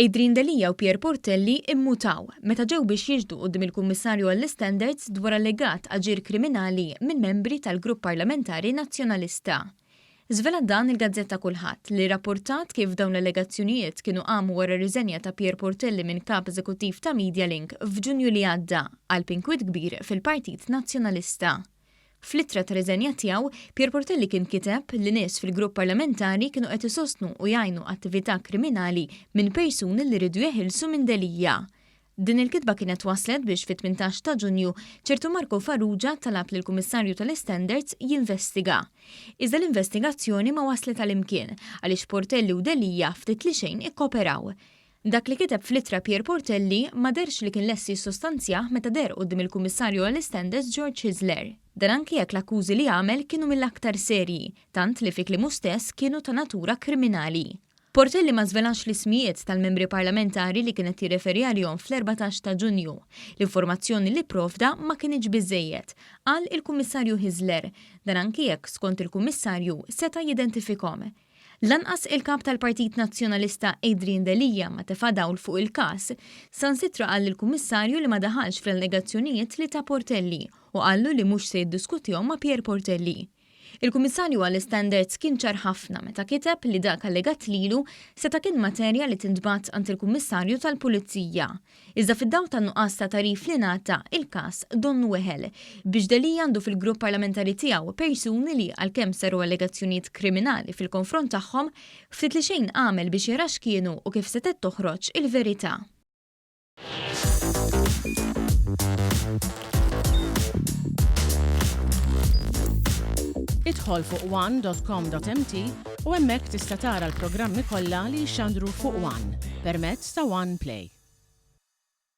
Adrian Delia u Pierre Portelli immutaw meta ġew biex jixhdu quddiem il-Kummissarju għall-Istandards dwar allegat aġir kriminali minn membri tal-Grupp Parlamentari Nazzjonalista. Żvelat dan il-gazzetta Kullħadd li rrapportat kif dawn l-allegazzjonijiet kienu qamu wara r-riżenja ta' Pierre Portelli minn Kap Eżekuttiv ta' Medialink f'Ġunju li għadda qalb inkwiet kbir fil-Partit Nazzjonalista. Fl-ittra ta' riżenja tiegħu, Pierre Portelli kien kiteb li nies fil-grupp parlamentari kienu qed isostnu u jgħinu attività kriminali minn persuni li riedu jeħilsu minn Delia. Din il-kitba kienet wasslet biex fit-18 ta' Ġunju ċertu Marco Farrugia talab lill-Kummissarju tal-Istandards jinvestiga. Iżda l-investigazzjoni ma wasslet għal imkien għaliex Portelli u Delia ftit li xejn ikkoperaw. Dak li kiteb fl-ittra Pierre Portelli ma dehrx li kien lest jissostanzjah meta deher quddiem il-Kummissarju għall-Istandards George Hyzler. Dan anki jekk l-akkużi li għamel kienu mill-aktar serji, tant li fi kliemu stess kienu ta' natura kriminali. Portelli ma żvelax l-ismijiet tal-membri parlamentari li kien qed jirreferi għalihom fl-14 ta' Ġunju. L-informazzjoni li pprovda ma kinitx biżżejjed, qal il-Kummissarju Hyzler. Dan anki jekk, skont il-Kummissarju, seta' jidentifikhom. Lanqas il-Kap tal-Partit Nazzjonalista Adrian Delia ma tefa' dawl fuq il-każ. Sansitra qal lill-Kummissarju li ma daħalx fl-allegazzjonijiet li ta Portelli u qallu li mhux se jiddiskutihom ma' Pierre Portelli. Il-Kummissarju għall-Istandards kien ċar ħafna meta kiteb li dak allegat lilu seta' kien materja li tintbagħat għand il-Kummissarju tal-Pulizija. Iżda fid-dawl tan-nuqqas ta' tagħrif li ngħata, il-każ donnu weħel. Biex Delia għandu fil-grupp parlamentari tiegħu persuni li, għalkemm saru allegazzjonijiet kriminali fil-konfront tagħhom, ftit li xejn għamel biex jara x'kienu u kif setgħet toħroġ il-verità. Idħol fuq one.com.mt u hemmhekk tista' tara l-programmi kollha li jixxandru fuq One permezz ta' One Play.